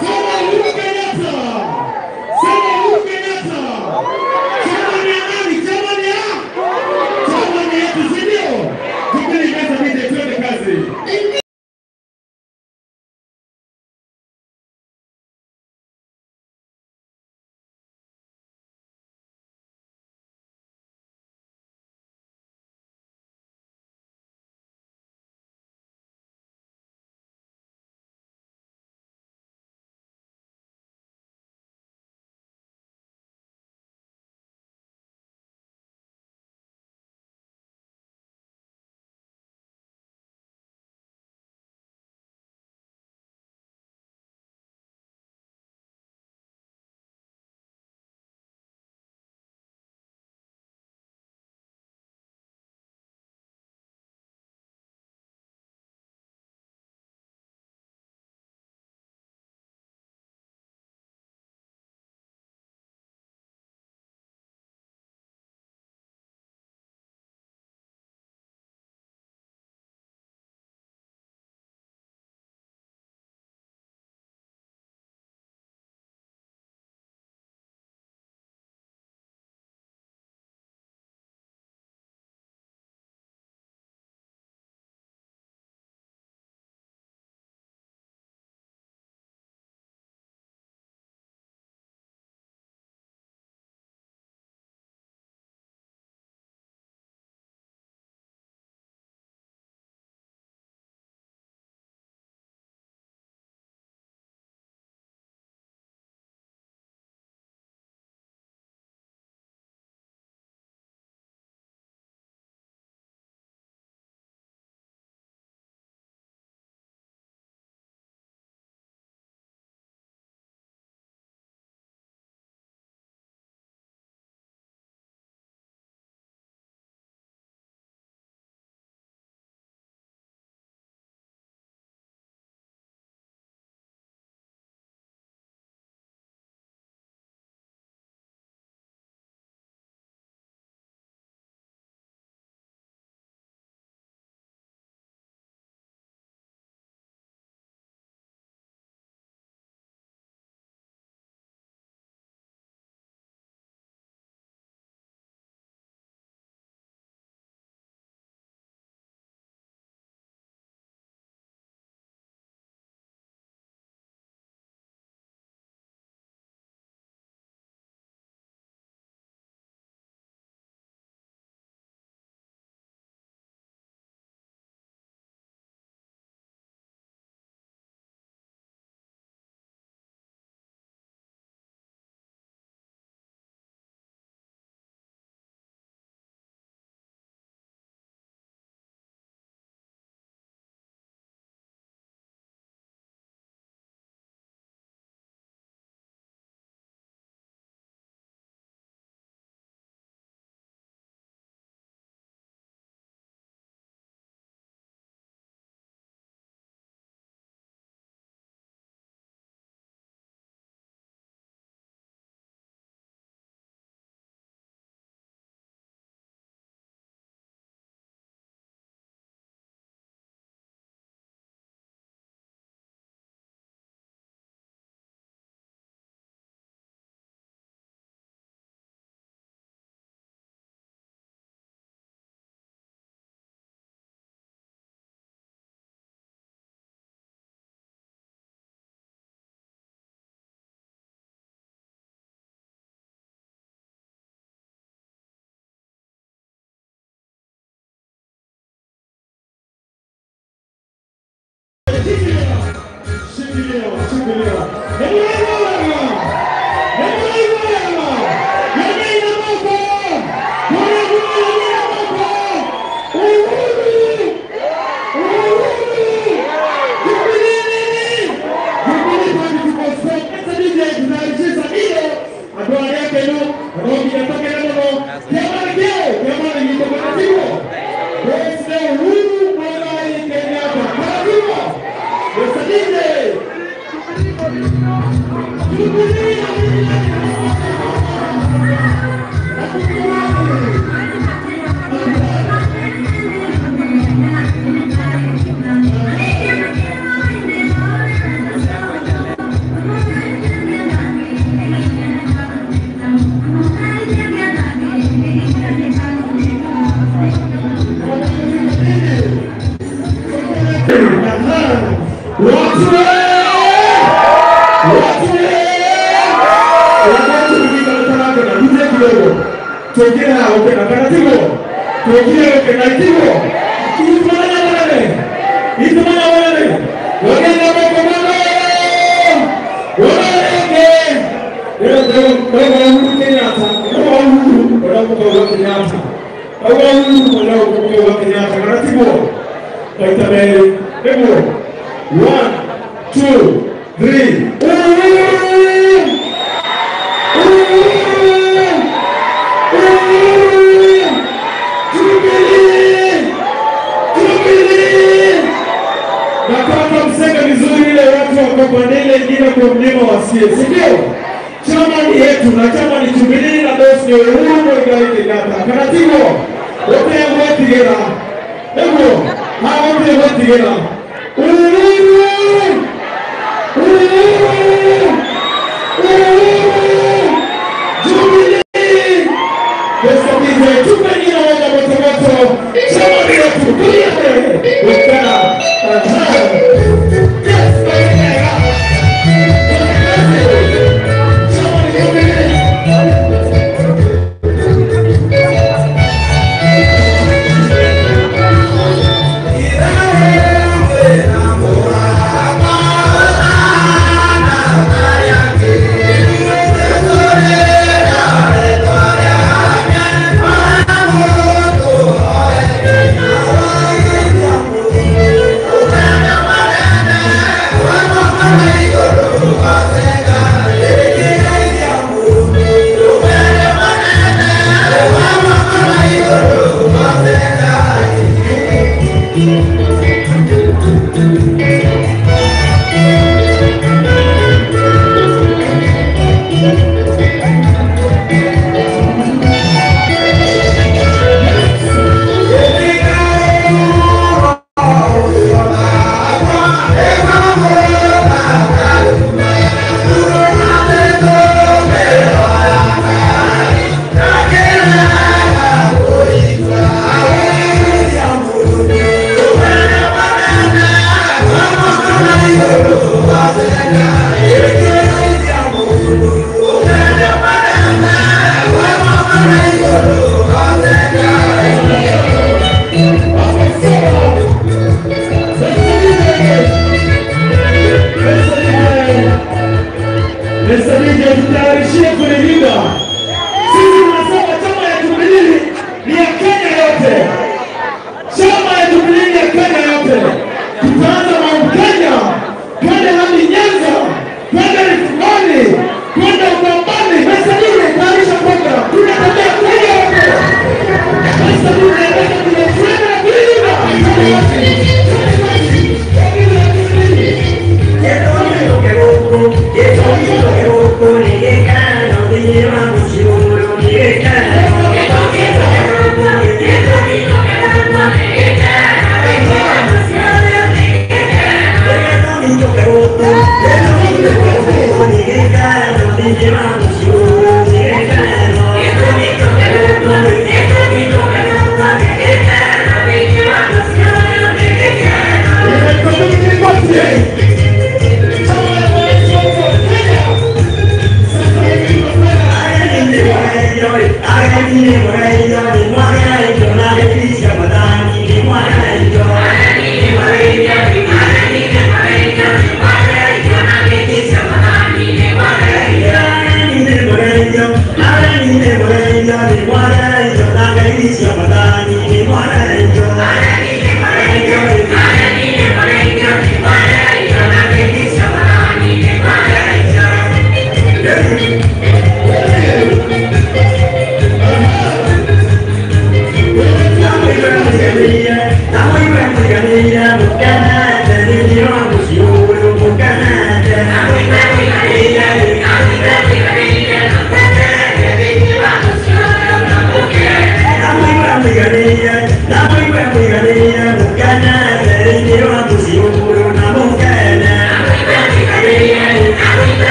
Sema Uhuru Kenyatta! Sema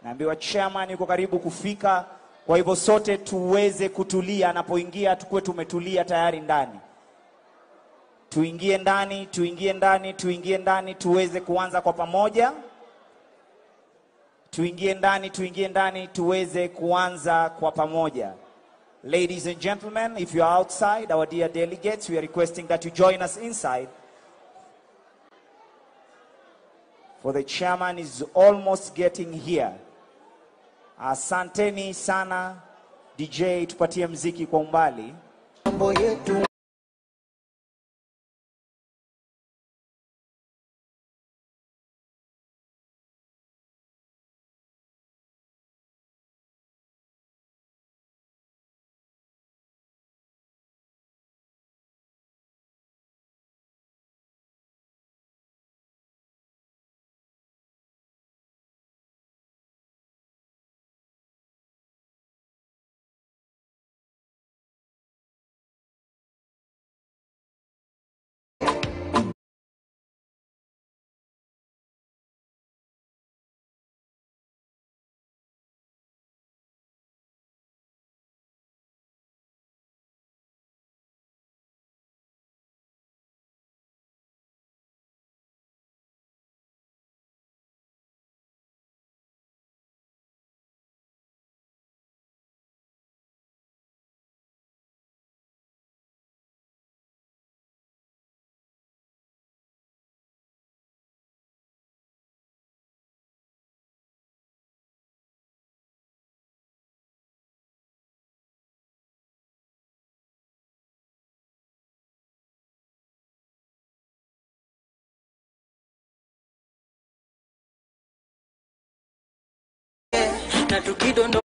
Naambiwa chairman yuko karibu kufika, kwa hivyo sote tuweze kutulia, anapoingia tukue tumetulia tayari ndani. Tuingie ndani, tuingie ndani, tuingie ndani, tuweze kuanza kwa pamoja. Tuingie ndani, tuingie ndani, tuweze kuanza kwa pamoja. Ladies and gentlemen, if you are outside, our dear delegates, we are requesting that you join us inside. For the chairman is almost getting here. Asanteni sana DJ, tupatie mziki kwa umbali. Na tukidondo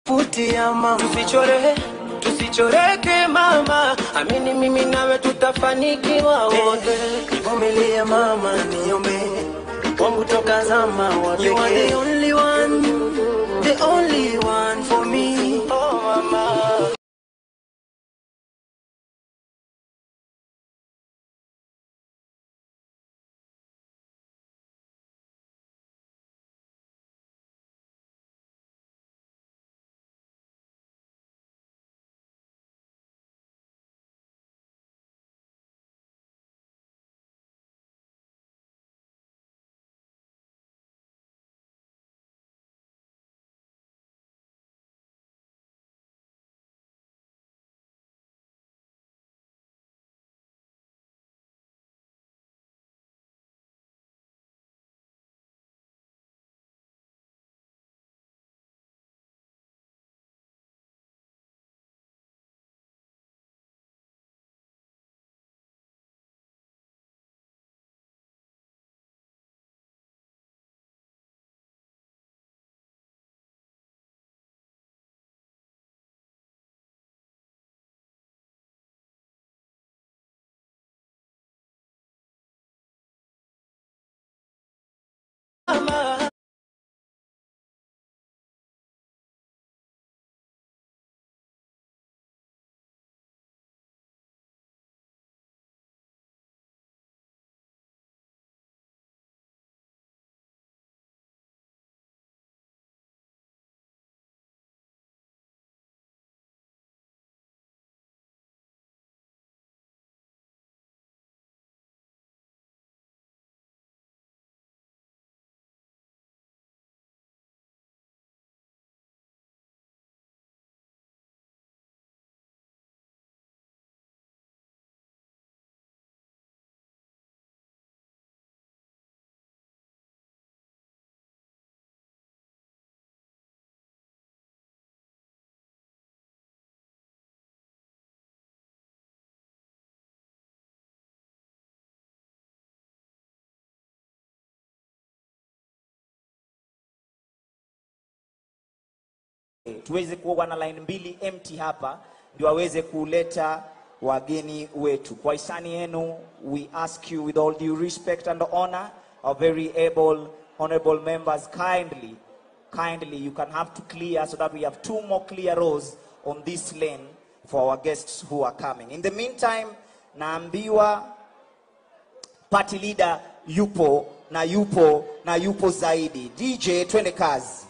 futi ya mama, tusichore, tusichoreke mama, amini mimi nawe tutafanikiwa wote. Nivumilie mama, niombe wangu toka zama wa pekee. You are the only one, the only one for me. Oh mama. Tuweze kuwa na line mbili empty hapa ndio aweze kuleta wageni wetu. Kwa hisani yenu, we ask you with all due respect and honor, our very able honorable members, kindly, kindly, you can have to clear so that we have two more clear rows on this lane for our guests who are coming. In the meantime, naambiwa party leader yupo na yupo na yupo zaidi. DJ, twende kazi.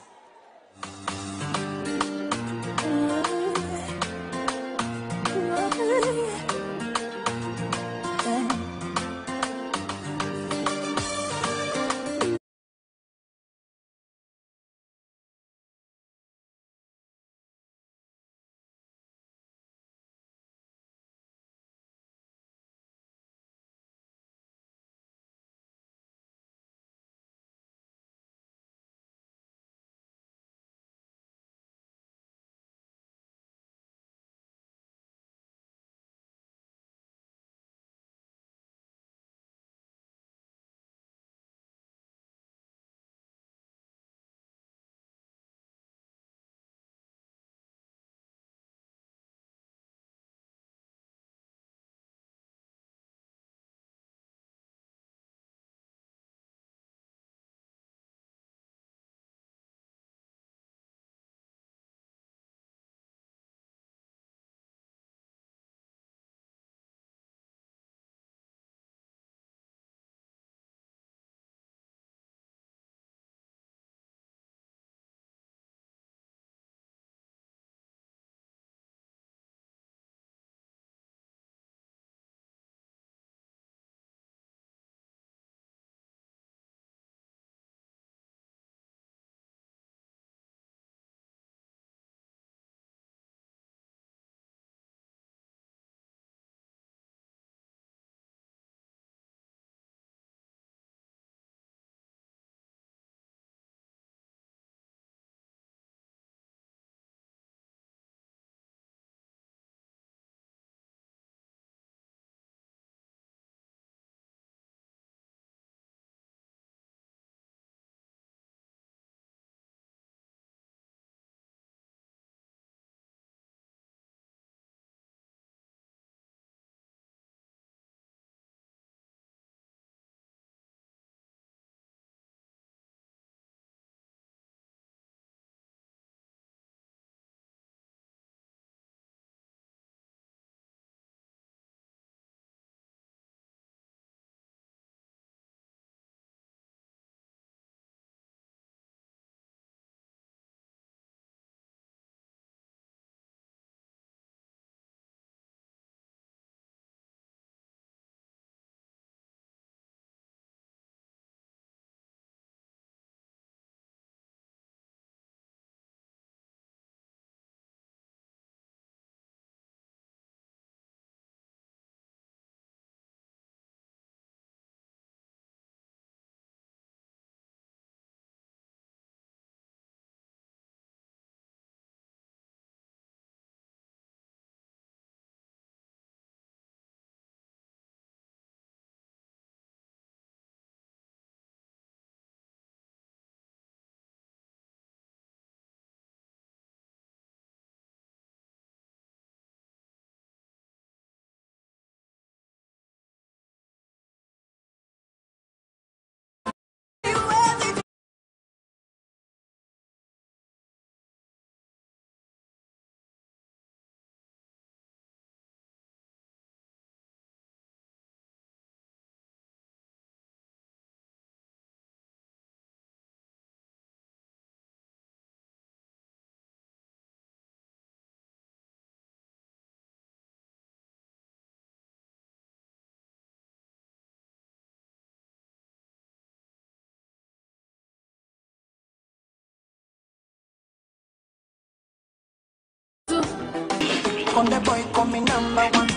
Konde boy call me number one.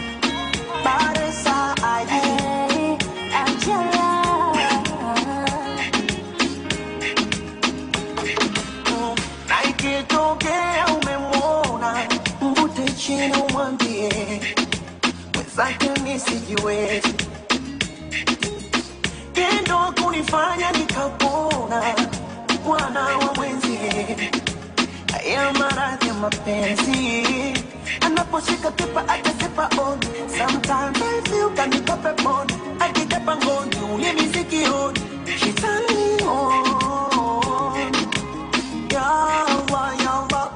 Baresa ID. Angela. Na ikitokea umemwona, mvute chini umwambie mwenzake nisijiwezi. Tendo kunifanya nikapona, bwana wa mwenzie. Ya maradhi ya mapenzi anaposhika kipa atasipa on. Sometimes I feel kanikope poni akitepa ngoni ule miziki on. She turn me on. Ya Allah, ya Allah,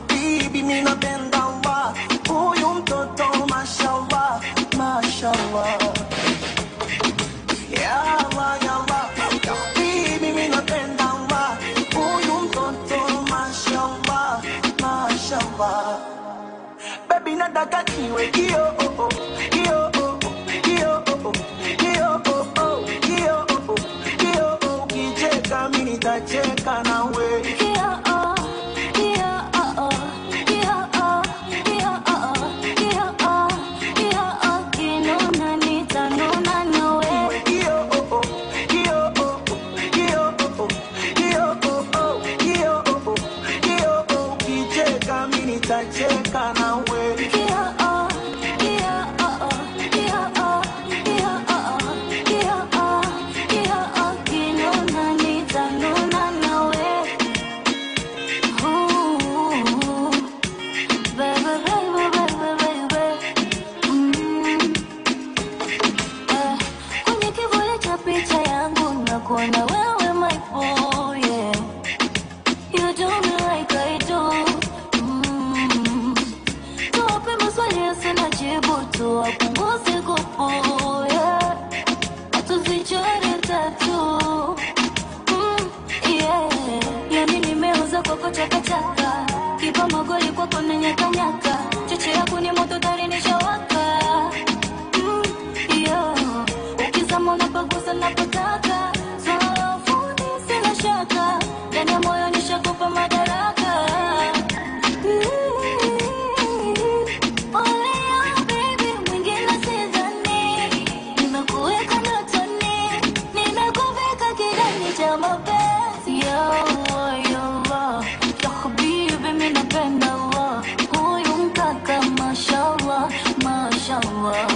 baby mimi napenda Allah, huyu mtoto mashallah, mashallah. Ya Allah, ya Allah, baby mimi napenda Allah, huyu mtoto mashallah, mashallah. Baby nataka niwe kio oh oh, kio oh oh, kio oh oh, kio oh oh, kio oh oh, kio oh, ukicheka mimi nitacheka nawe. Kio oh, kio oh, kio oh, kio oh, kio oh, kio oh, kinuna nitanuna nawe. Kio oh oh, kio oh oh, kio oh oh, kio oh oh, kio oh oh, kio oh, ukicheka mimi nitacheka nawe. Kio oh, kio oh, kio oh, kio oh, kio oh, kio oh, kinuna nitanuna nawe. Ooh, baby, baby, baby, baby. Kwenye kivuli cha picha yangu nakuona wewe my boy, yeah. You do me like I do. Tuwape maswali yasina jibu, tuwapunguze kupu, yeah. Tuzichore tatu. Yeah. Yani nimeuza kwako chakachaka, kipa magoli kwako na nyakanyaka, cheche yako ni moto tayari nishawaka. Yeah. Ukizama unapagusa napotaka, swala la ufundi sina shaka, ndani ya moyo nishakupa madaraka. Pole ya baby, mwingine sidhani, nimekuweka ndotoni, nimekuvika kidani cha mapenzi. Ya Allah, ya Allah, ya habibi mimi napenda Allah, huyu mkaka mashallah, mashallah.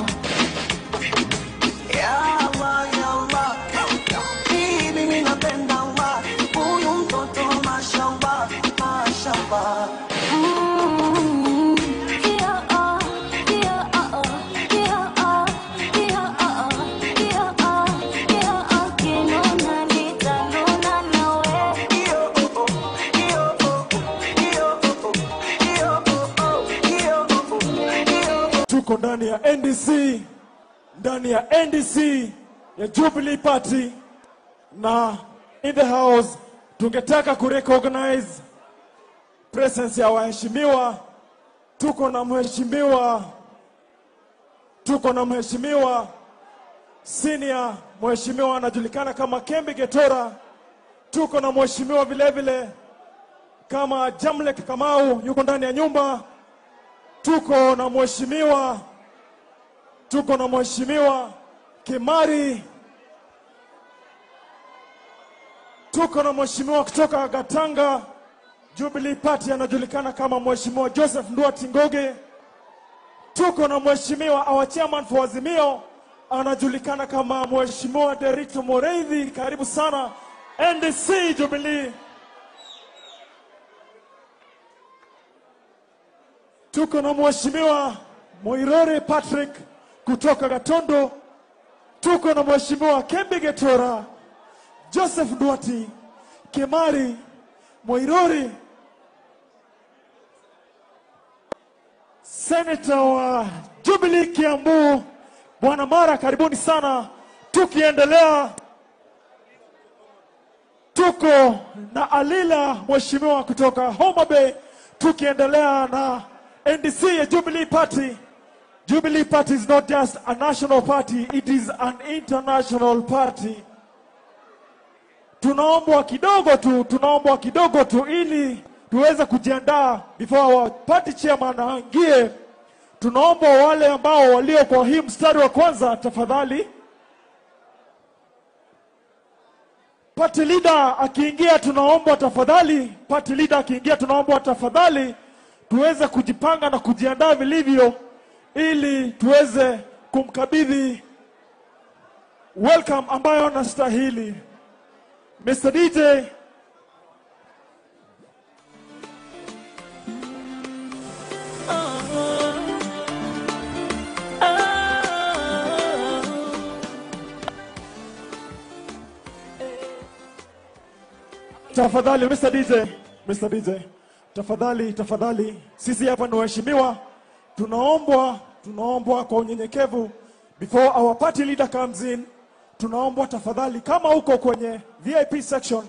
Ya Allah, ya Allah, baby mimi napenda Allah, huyu mtoto mashallah, mashallah. Kio oh, kio oh, kio oh, kio oh, kio oh, kio oh, kinuna nitanuna nawe. Kio oh oh, kio oh oh, kio oh oh, kio oh oh, kio oh oh, kio oh. Tuko ndani ya NDC, ndani ya NDC ya Jubilee Party, na in the house tungetaka kurecognize presence ya waheshimiwa. Tuko na mheshimiwa, tuko na mheshimiwa senior, mheshimiwa anajulikana kama Kembi Getora. Tuko na mheshimiwa vile vile kama Jamlek Kamau yuko ndani ya nyumba. Tuko na mheshimiwa, tuko na mheshimiwa Kimari. Tuko na mheshimiwa kutoka Gatanga Jubilee Party anajulikana kama mheshimiwa Joseph Nduati Ngoge. Tuko na mheshimiwa our chairman for Azimio anajulikana kama mheshimiwa Derito Moreithi. Karibu sana NDC Jubilee. Tuko na mheshimiwa Moirore Patrick kutoka Gatondo. Tuko na mheshimiwa Kembi Getora, Joseph Nduati, Kimari, Moirori, Senator wa Jubilee Kiambu, Bwana Mara, karibuni sana. Tukiendelea tuko na Alila mheshimiwa kutoka Homa Bay. Tukiendelea na NDC ya Jubilee Party. Jubilee Party is not just a national party, it is an international party. Tunaombwa kidogo tu, tunaombwa kidogo tu ili tuweze kujiandaa before our party chairman aingie. Tunaomba wale ambao walio kwa hii mstari wa kwanza tafadhali. Party leader akiingia tunaomba tafadhali, party leader akiingia tunaomba tafadhali tuweze kujipanga na kujiandaa vilivyo ili tuweze kumkabidhi welcome ambayo anastahili. Mr. DJ. Tafadhali Mr. DJ, Mr. DJ. Tafadhali, tafadhali. Sisi hapa ni waheshimiwa. Tunaombwa kwa unyenyekevu before our party leader comes in. Tunaombwa tafadhali, kama uko kwenye VIP section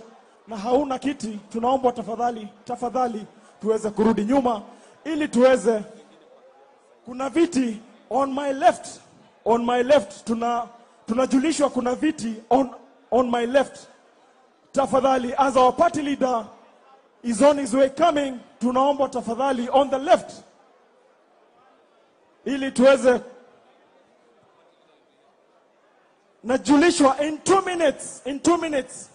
na hauna kiti, tunaombwa tafadhali, tafadhali tuweze kurudi nyuma ili tuweze. Kuna viti on my left, on my left tunajulishwa kuna viti on my left. Tafadhali, as our party leader is on his way coming, tunaomba tafadhali on the left ili tuweze. Najulishwa in 2 minutes, in 2 minutes,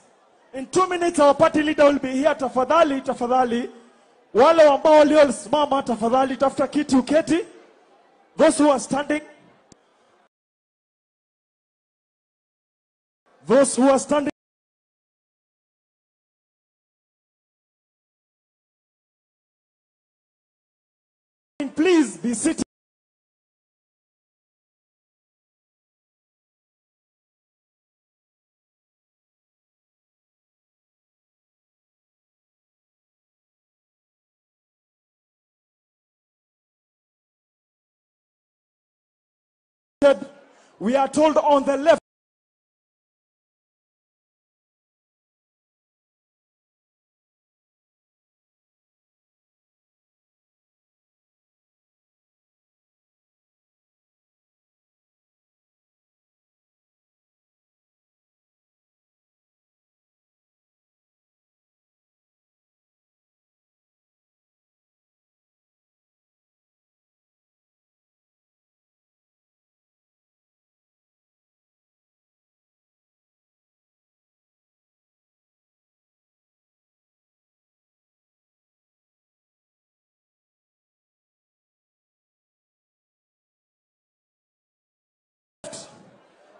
in 2 minutes our party leader will be here. Tafadhali, tafadhali, wale ambao waliosimama tafadhali tafuta kiti uketi. Those who are standing, those who are standing, please be seated. We are told on the left.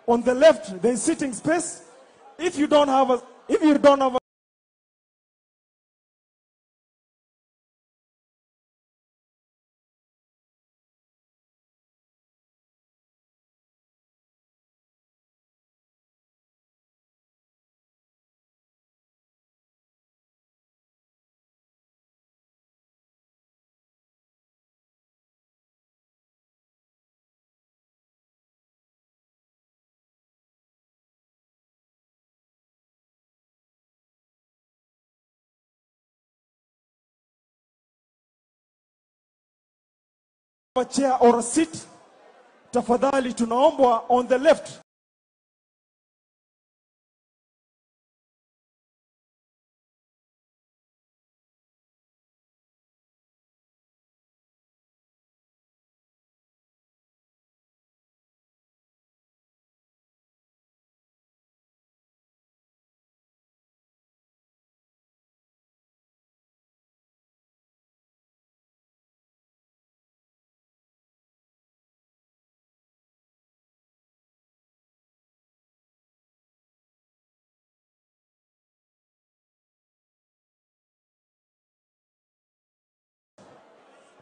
On the left, there is sitting space. If you don't have a, if you don't have a chair or a seat, tafadhali tunaombwa on the left.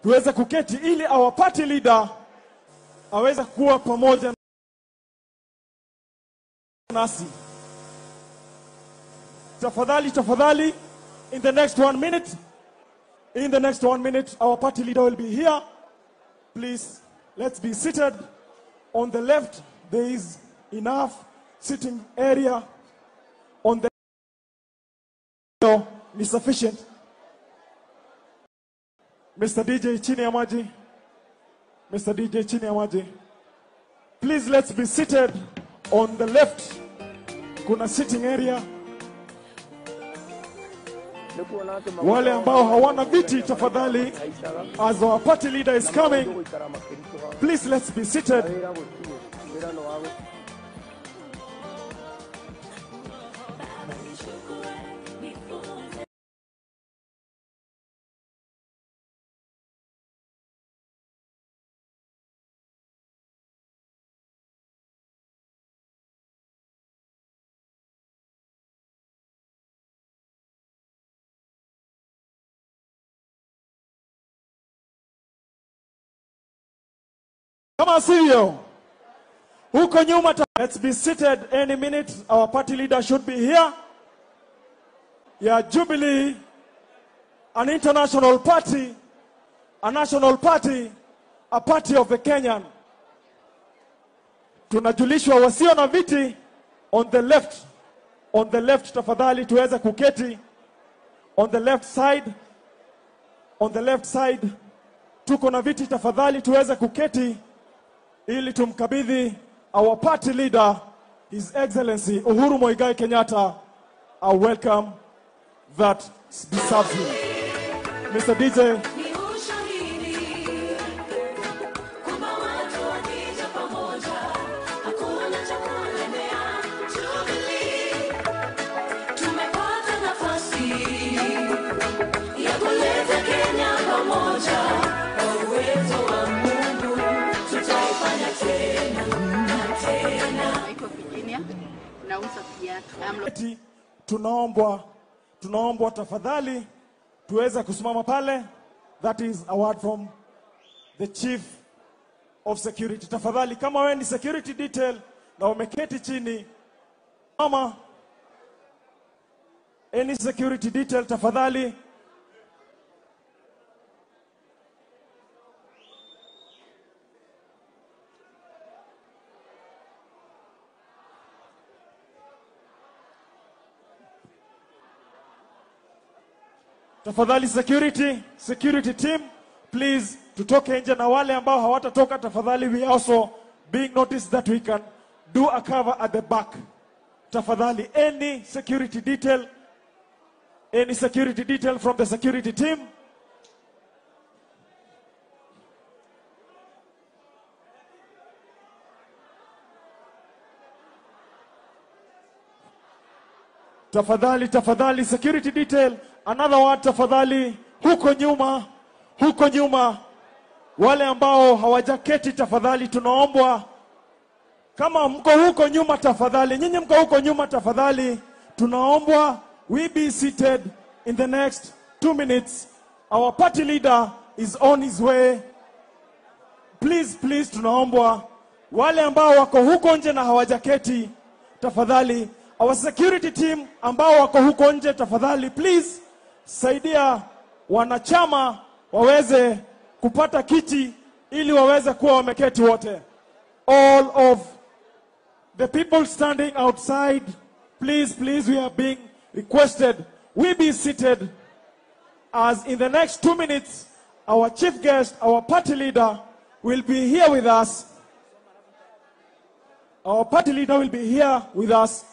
Tuweze kuketi ili our party leader aweze kuwa pamoja nasi. Tafadhali, tafadhali, in the next 1 minute, in the next 1 minute, our party leader will be here. Please, let's be seated. On the left, there is enough sitting area. On the is sufficient. Mr. DJ chini ya maji. Mr. DJ chini ya maji. Please, let's be seated on the left. Kuna sitting area. Wale ambao hawana viti tafadhali, as our party leader is coming, please let's be seated. Kama sivyo, huko nyuma, let's be seated any minute. Our party leader should be here. ya Jubilee, an international party, a national party, a party of the Kenyan. Tunajulishwa wasio na viti on the left tafadhali tuweze kuketi on the left side, on the left side tuko na viti, tafadhali tuweze kuketi ili tumkabidhi our party leader, His Excellency Uhuru Muigai Kenyatta, a welcome that deserves him. Mr. DJ. Tunaombwa tafadhali tuweze kusimama pale. That is a word from the chief of security. Tafadhali kama wewe ni security detail na umeketi chini, mama, any security detail tafadhali. Tafadhali security team, please tutoke nje, na wale ambao hawatatoka tafadhali, we also being noticed that we can do a cover at the back. Tafadhali any security detail, any security detail from the security team. Tafadhali, tafadhali, security detail. Another word tafadhali, huko nyuma, wale ambao hawajaketi tafadhali tunaombwa, kama mko huko nyuma tafadhali, nyinyi mko huko nyuma tafadhali, tunaombwa we be seated in the next 2 minutes. Our party leader is on his way. Please, please, tunaombwa wale ambao wako huko nje na hawajaketi tafadhali, our security team ambao wako huko nje tafadhali, please saidia wanachama waweze kupata kiti ili waweze kuwa wameketi wote. All of the people standing outside, please, please, we are being requested we be seated, as in the next 2 minutes our chief guest, our party leader will be here with us. Our party leader will be here with us.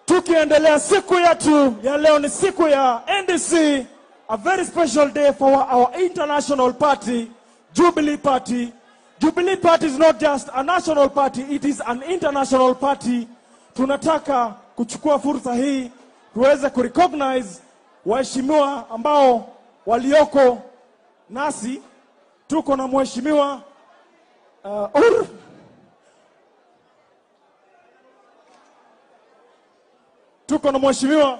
Tukiendelea, siku yetu ya leo ni siku ya NDC, a very special day for our international party, Jubilee Party. Jubilee Party is not just a national party, it is an international party. Tunataka kuchukua fursa hii tuweze kurecognize waheshimiwa ambao walioko nasi. Tuko na mheshimiwa tuko na mheshimiwa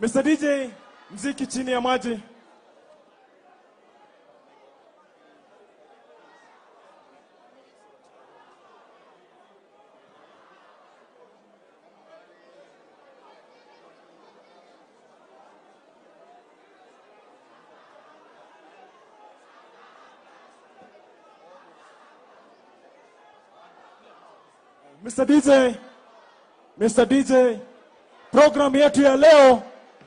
Mr. DJ, mziki chini ya maji. Mr. DJ, Mr. DJ, program yetu ya leo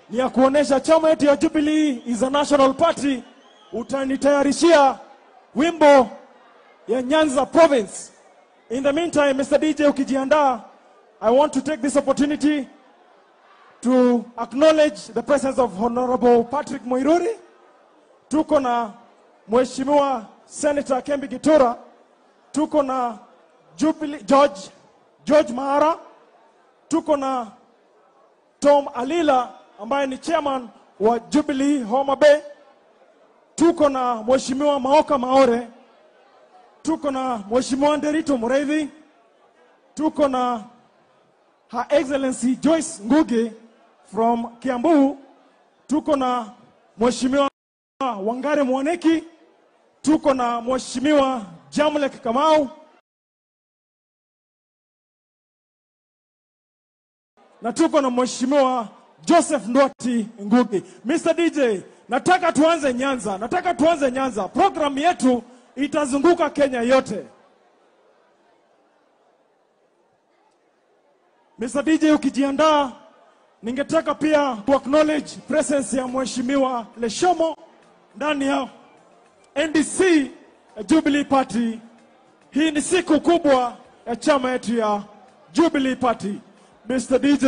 ni ya kuonesha chama yetu ya Jubilee is a national party. Utanitayarishia wimbo ya Nyanza Province. In the meantime, Mr. DJ ukijiandaa, I want to take this opportunity to acknowledge the presence of Honorable Patrick Muiruri. Tuko na Mheshimiwa Senator Kembi Gitura. Tuko na Jubilee George Mahara. Tuko na Tom Alila. ambaye ni chairman wa Jubilee Homa Bay. Tuko na Mheshimiwa Maoka Maore, tuko na Mheshimiwa Nderito Mureithi, tuko na Her Excellency Joyce Ngugi from Kiambu, tuko na Mheshimiwa Wangare Mwaneki, tuko na Mheshimiwa Jamlek Kamau, na tuko na Mheshimiwa Joseph Ndwati Ngugi. Mr. DJ, nataka tuanze Nyanza, nataka tuanze Nyanza. Program yetu itazunguka Kenya yote. Mr. DJ, ukijiandaa, ningetaka pia ku acknowledge presence ya Mheshimiwa Leshomo ndani ya NDC Jubilee Party. Hii ni siku kubwa ya chama yetu ya Jubilee Party. Mr. DJ.